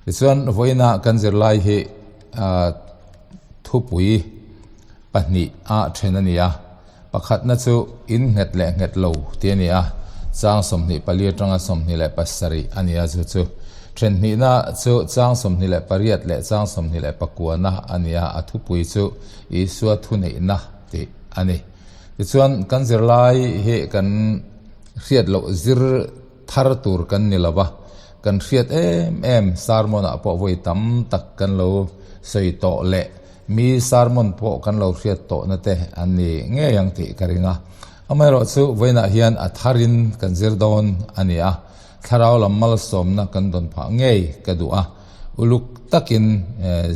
Tichuan vawiina kan zirlai hi thupui pahnih a then a ni a, pakhatna chu in nghet leh nghet lo tih a ni a, chang 24 atanga 27 a ni a chu chu. Then hnihna chu chang 28 leh chang 29 na a ni a, a thupui chu Isua thuneihna tih a ni. Tichuan kan zirlai hi kan hriat loh zir thar tur kan ni lo va, kan hriat em em sermon ah pawh vawi tam tak kan lo sawi tawh leh mi sermon pawh kan lo hriat tawh na te an ni ngei ang tih ka ring a. Amaherawh chu vawiinah hian a tharin kan zir dawn a ni a, thlarau lam malsawmna kan dawn phah ngei ka duh a, uluk takin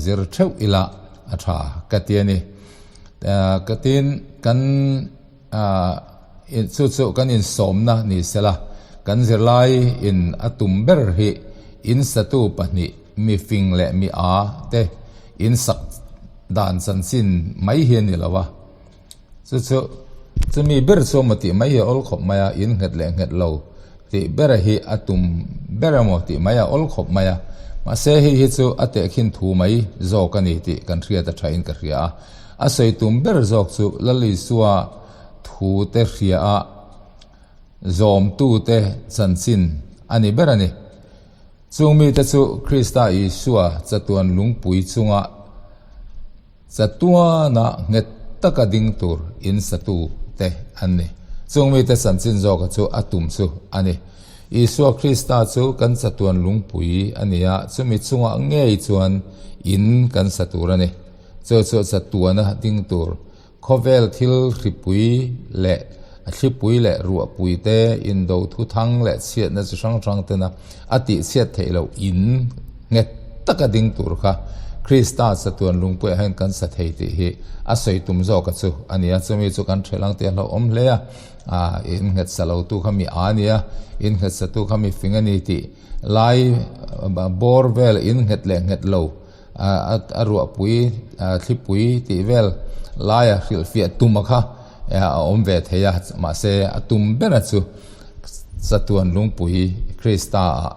zir theuh ila a tha ka ti a ni. Ka tin kan Chu chu kan insawmna ni sela, kan zirlai in a tum ber hi in satu pahnih mi fing leh mi a te in sak dan chanchin mai hi a ni lo a. Chu chu chumi ber chu emaw tih mai hi a awl khawp mai a, in nghet leh nghet lo tih bera hi a tum ber emaw tih mai a awl khawp mai a. Mahse hei hi chu a tehkhin thu mai zawk a ni tih kan hriat a thain ka hria a. A sawi tum ber zawk chu Lal Isua thute hria a zawmtute chanchin a ni ber a ni. Chung mite chu Krista Isua chatuan lungpui chunga chatuana nghet taka ding tur in satute an ni. Chung mite chanchin zawka chu a tum chu a ni. Isua Krista chu kan chatuan lungpui a ni a, chumi chungah ngei chuan in kan sa tur a ni. Chu chu chatuana ding tur khawvel thil hripui leh a thlipui leh ruahpui te, indo thuthang leh chhiatna chi hrang hrang tena a tihchhiat theih loh in nghet taka ding tur kha Krista chatuan lungpuiah hian kan sa thei tih hi a sawi tum zawka chu a ni a. Chumi chu kan ṭhelh ang tih a hlauhawm hle a, in nghet sa lotu kha mi a ni a, in nghet satu kha mi fing a ni tih lai bawr vel in nghet leh nghet lo A ruahpui, thlipui tih vel laia hrilhfiah tuma kha a awm ve thei a, mahse a tum bera chu chatuan lungpui Krista ah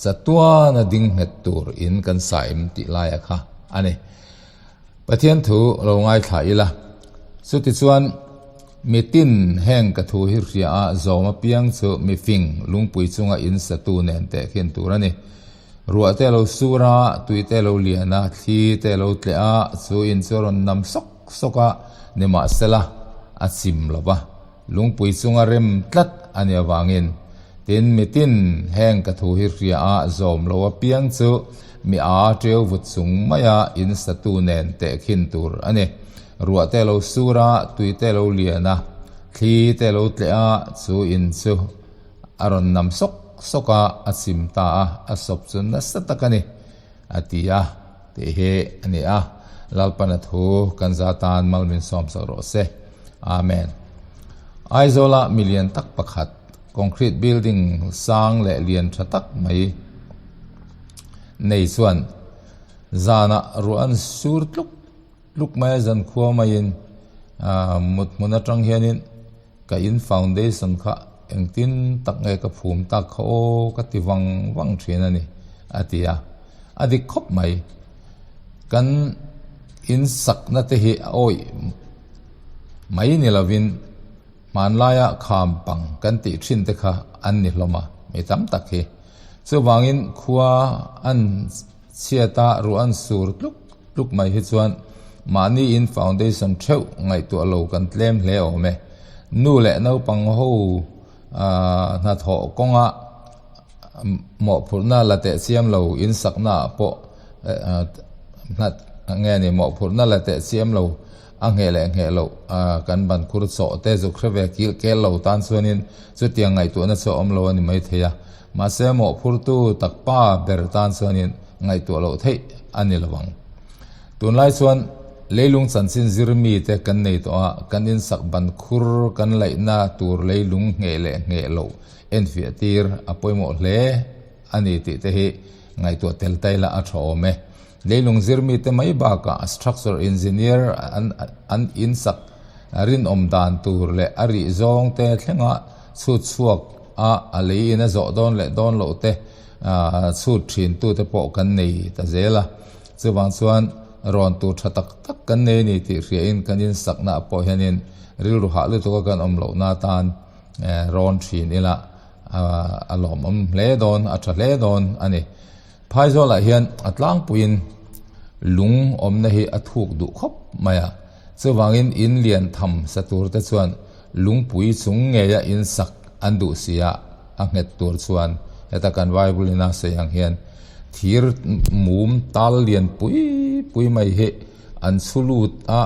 chatuana ding nghet tur in kan sa em tih laia kha a ni. Pathian thu lo ngaithla ila, chutichuan mitin heng ka thu hi hria a zawm apiang chu mifing lungpui chunga in satu nen tehkhin tur a ni. Ruah te a lo sur a, tui te a lo lian a, thli te a lo tleh a, chu in chu a rawn nam sawk sawk a, nimahsela a chim lo va, lungpui chunga rem tlat a ni avangin. Tin, mitin heng ka thu hi hria a, zawm lo apiang chu mi a teu vut chung maia in satu nen tehkhin tur a ni. Ruah te a lo sur a, tui te a lo lian a, thli te a lo tleh a, chu in chu A rawn nam sawk sawk a, a chim ta a, a sawp chu nasa tak a ni, a ti a, tih hi a ni a. Lalpana thu kan za tan mal min sawm sak rawh se. Amen. Aizawla mi lian tak pakhat, concrete building sang leh lian tha tak mai nei chuan zanah ruah an sur tluk tluk mai a, zankhua maiin mut hmun atang hianin Ka in foundation kha engtin tak nge ka phum tak kha aw ka ti vang vang thin a ni, a ti a. A dik khawp mai. Kan in sakna te hi a awih mai ni lovin hmanlaia kham pang kan tih thin te kha an ni hlawm a, mi tam tak hi. Chuvangin khua an chhiat a, ruah an sur tluk tluk mai hi chuan mahni in foundation theuh ngaihtuah lo kan tlem hle awm e. Nu leh naupang ho hnathawh kawnga mawhphurhna la teh chiam lo in sakna ah pawh nge ni mawhphurhna la teh chiam lo a ngheh leh ngheh loh kan ban khur chawh te zuk hre ve kil kel lo tan chuanin chutiang ngaihtuahna chu a awm lo a ni maithei a. Mahse mawhphurtu tak pa ber tan chuanin ngaihtuah loh theih a ni lo ang. Tunlai chuan leilung chanchin zir mite kan nei tawh a, kan insak ban khur kan laihna tur leilung ngheh leh ngheh loh enfiah tir a pawimawh hle a ni tih te hi ngaihtuah tel ta ila a tha awm e. Leilung zir mite mai bakah structure engineer an insak rinawm dan tur leh a rih zawng te thlenga chhut chhuak a, a lei in a zawh dawn leh dawn loh te Chhut thin tute pawh kan nei ta zel a. Chuvang chuan rawn tur tha tak tak kan nei a ni tih hriain kan insakna ah pawh hianin rilru hah lutuka kan awm lohna atan rawn thin ila a lawmawm hle dawn, a tha hle dawn a ni. Phaizawlah hian a tlangpuiin lung awmna hi a thuk duh khawp mai a. Chuvangin in lian tham sa tur te chuan lungpui chung ngeia in sak an duh si a, a nghet tur chuan heta kan Bible in a sawi ang hian thir mum tal lian pui pui mai hi an chhu lut a,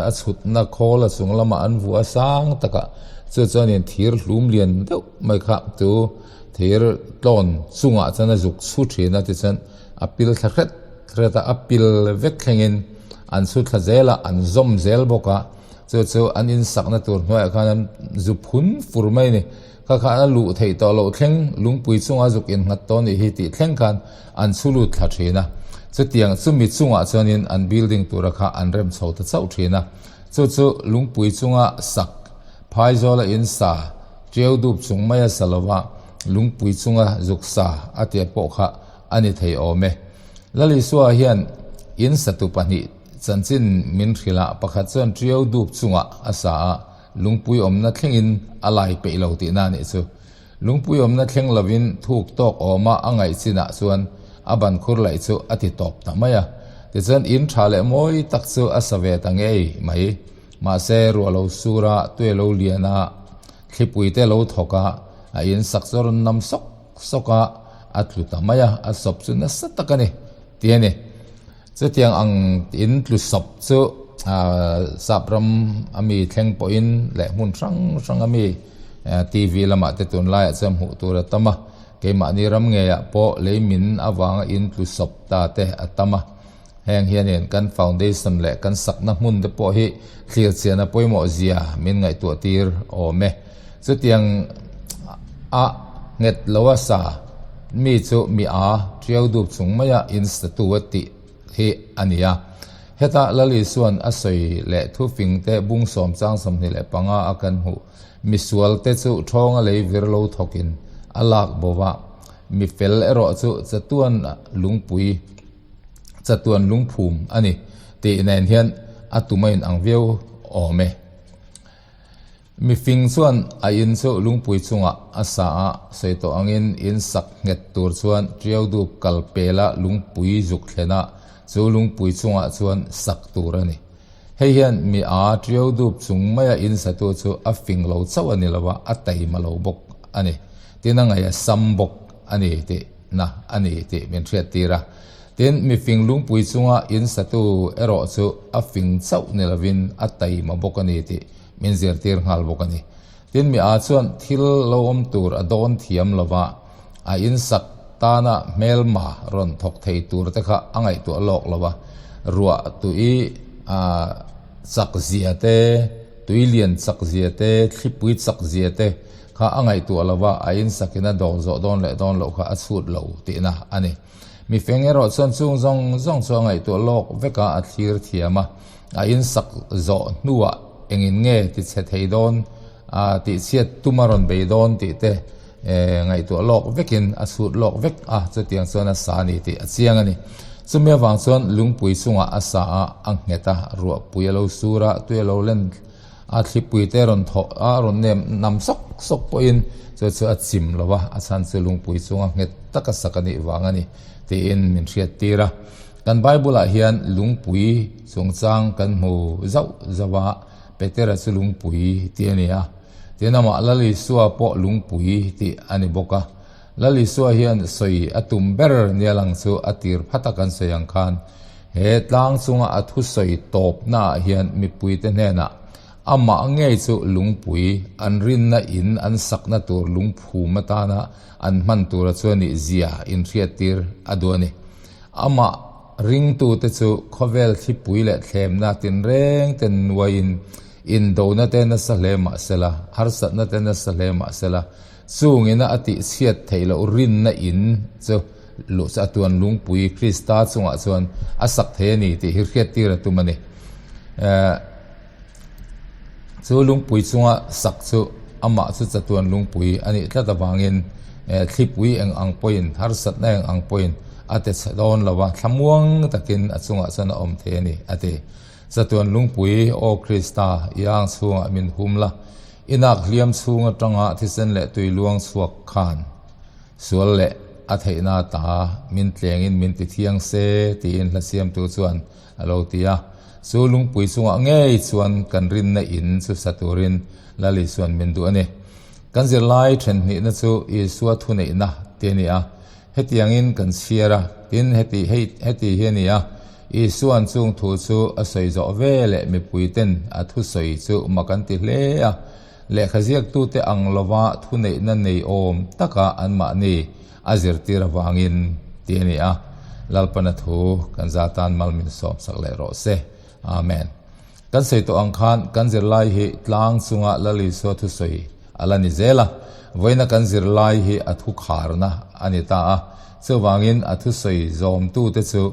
a chhutna khawl a chung lamah an vuah a sang tak a, chu chuanin thir hlum lian deuh mai kha chu thir tlawn chungah chuan a zuk chhu thin a tichuan a pil thla hret hret a, a pil vek thlengin an chhu thla zel a, an zawm zel bawk a, chu chu an insakna tur hnuaiah khan an zu phun fur mai a ni. Kha khan a luh theih tawh loh thleng lungpui chunga zuk innghat tawh nih hi tih thleng khan an chhu lut thla thin a. Chutiang chumi chungah chuanin an building tura kha an rem chho ta chauh thin a. Chu chu lungpui chunga sak phaizawla in sa tiau dup chung maia sa lova lungpui chunga zuk sa a tia pawh kha a ni thei awm e. Lalisua hian in satu pahnih chanchin min hrilh a, pakhat chuan tiau dup chungah a sa a, Lungpui awmna thlengin a lai peih lo tihna a nih chu. Lungpui awmna thleng lovin thuk tawk awma a ngaih chinah chuan a ban khur laih chu a ti tawp ta mai a. Tichuan in tha leh mawi tak chu a sa ve ta ngei mai. Mahse ruah lo sur a, tui a lo lian a, thlipui te lo thawk a, a in sak chu a rawn nam sawk sawk a, a tlu ta mai a, a sawp chu nasa tak a ni tih a ni. Chutiang ang in tlu sawp chu sap ram a mi thleng pawhin leh hmun hrang hrang a mi TV lamah te tunlaiah chuan hmuh tur a tam a, keimahni ram ngeiah pawh lei min avanga in tlu sawp ta te a tam a. Heng hianin kan foundation leh kan sakna hmun te pawh hi thlir chian a pawimawh zia min ngaihtuah tir awm e. Chutiang a nghet lo a sa mi chu mi a tiau dup chung maia in satu a tih hi a ni a. Heta Lal Isua'n a sawi leh thufing te bung sawm chang 25 a kan hmuh. Misual te chu thawnga lei vir lo thawkin a lak bo va, mi fel erawh chu chatuan lungpui chatuan lungphum a ni tih nen hian a tum a inang viau awm e. Mifing chuan a in chu lungpui chungah a sa a, sawi tawh angin in sak nghet tur chuan tiau dup kal pela lungpui zuk thlen a, chu lungpui chungah chuan sak tur a ni. Hei hian mi a tiau dup chung maia in satu chu a fing lo chauh a ni lo a, a taima lo bawk a ni. Tin a ngaih a sam bawk a ni tih na a ni tih min hriat tir a. Tin, mifing lungpui chunga in satu erawh chu a fing chauh ni lovin a taima bawk a ni tih min zirtir nghal bawk a ni. Tin, mi a chuan thil lo awm tur a dawn thiam lo va, a insak tana hmelma rawn thawk thei tur te kha a ngaihtuah lawk lo va, ruah tui a chak zia te, tui lian chak zia te, thlipui chak zia te kha a ngaihtuah lo va, a insakin a dawl zawh dawn leh dawn loh kha a chhut lo tihna a ni. Mi feng erawh chuan chung zawng zawng chu a ngaihtuah lawk vek a, a thlir thiam a. A insak zawh hnuah engin nge ti chhe thei dawn, tihchhiat tum a rawn bei dawn tih te ngaihtuah lawk vekin a chhut lawk vek a, chutiang chuan a sa a ni tih a chiang a ni. Chumi avang chuan lungpui chungah a sa a, a nghet a, ruahpui a lo sur a, tui a lo len a, thlipui te rawn thawh a, rawn nem nam sawk sawk pawhin chu chu a chim lo a, a chhan chu lungpui chunga nghet taka sak a nih vang a ni tiin min hriattir a. Kan Bible-ah hian lungpui chungchang kan hmu zauh zauh a, Petera chu lungpui tih a ni a, tin amah Lal Isua pawh lungpui tih a ni bawk a. Lal Isua hian sawi a tum ber nia lang chu a tir phat a kan sawi ang khan he tlang chunga a thusawi tawpnaah hian mipuite hnenah amah ngei chu lungpui an rinna in an sakna tur lungphum atana an hman tura chuan nih zia inhriattir a duh a ni. Amah ringtute chu khawvel thlipui leh thlemna tinreng ten nuaiin indona te nasa hle mah sela, harsatna te nasa hle mah sela, chungina a tihchhiat theih loh rinna in chu luh chu a tuan lungpui Krista chungah chuan a sak thei a ni tih hi hriattir a tum a ni. Chu lungpui chunga sak chu. amah chu chatuan lungpui a nih tlat avangin thlipui eng ang pawhin, harsatna eng ang pawhin a ti chhe dawn lo a, thlamuang takin a chungah chuan a awm thei a ni, a ti. Chatuan lungpui, Aw Krista, i ang chhungah min hum la, i nak hliam chhung atanga thisen leh tui luang chhuak khan sual leh a theihna ta min tlengin min ti thiang se, tiin hla siamtu chuan a lo ti a. Chu lungpui chungah ngei chuan kan rinna in chu sa turin Lal Isua'n min duh a ni. Kan zirlai ṭhenhnihna chu Isua thuneihna ti a ni a. Hetiangin kan chhiar a, tin heti hei heti hi a ni a, Isua'n chung thu chu a sawi zawh ve leh mipuiten a thusawi chu mak an ti hle a. Lehkha ziaktute ang lova thuneihna nei awm taka anmahni a zirtir avangin ti a ni a, Lalpana thu kan za tan mal min sawm sak leh rawh se. Amen. Kan sawi tawh ang khan kan zirlai hi tlang chunga Lal Isua thusawi a la ni zel a, vawiina kan zirlai hi a thu kharna a ni ta a, chuvangin a thusawi zawmtute chu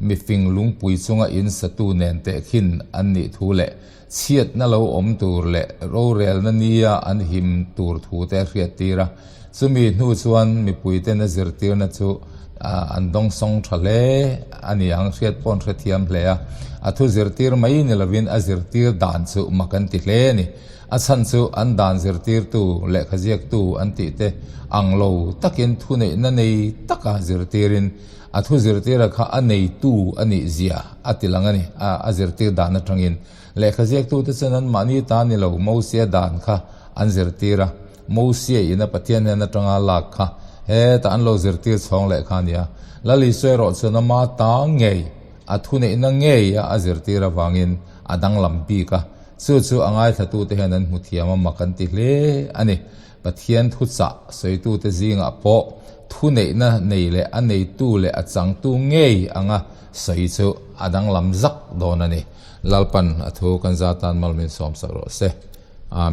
mifing lungpui chunga in satu nen tehkhin an nih thu leh Chhiatna lo awm tur leh rorelna nia an him tur thute a hriattir a, chumi hnu chuan mipuiten a zirtirna chu an dawngsawng tha hle a ni ang, hriat pawh an hrethiam hle a, a thu zirtir mai ni lovin a zirtir dan chu mak an ti hle a ni. A chhan chu an dan zirtirtu, lehkha ziaktu an tih te ang lo takin thuneihna nei taka zirtirin a thu zirtira kha a neitu a nih zia a ti lang a ni, a zirtir dan atangin. Lehkha ziaktute chuan an mahni ta ni lo Mosia dan kha an zirtir a, Mosia ina Pathian hnen atanga lak kha hetah an lo zirtir chhawng leh kha a ni a. Lal Isua erawh chuan ama ta ngei, a thuneihna ngei a a zirtir avangin a danglam bik a, chu chu a ngaithlatute hian an hmu thiam a mak an ti hle a ni. Pathian thuchah sawitute zingah pawh thuneihna nei leh a neitu leh a changtu ngei anga sawi chu a danglam zak dawn a ni. Lalpan a thu kan za tan mal min sawm sak rawh se. Amen.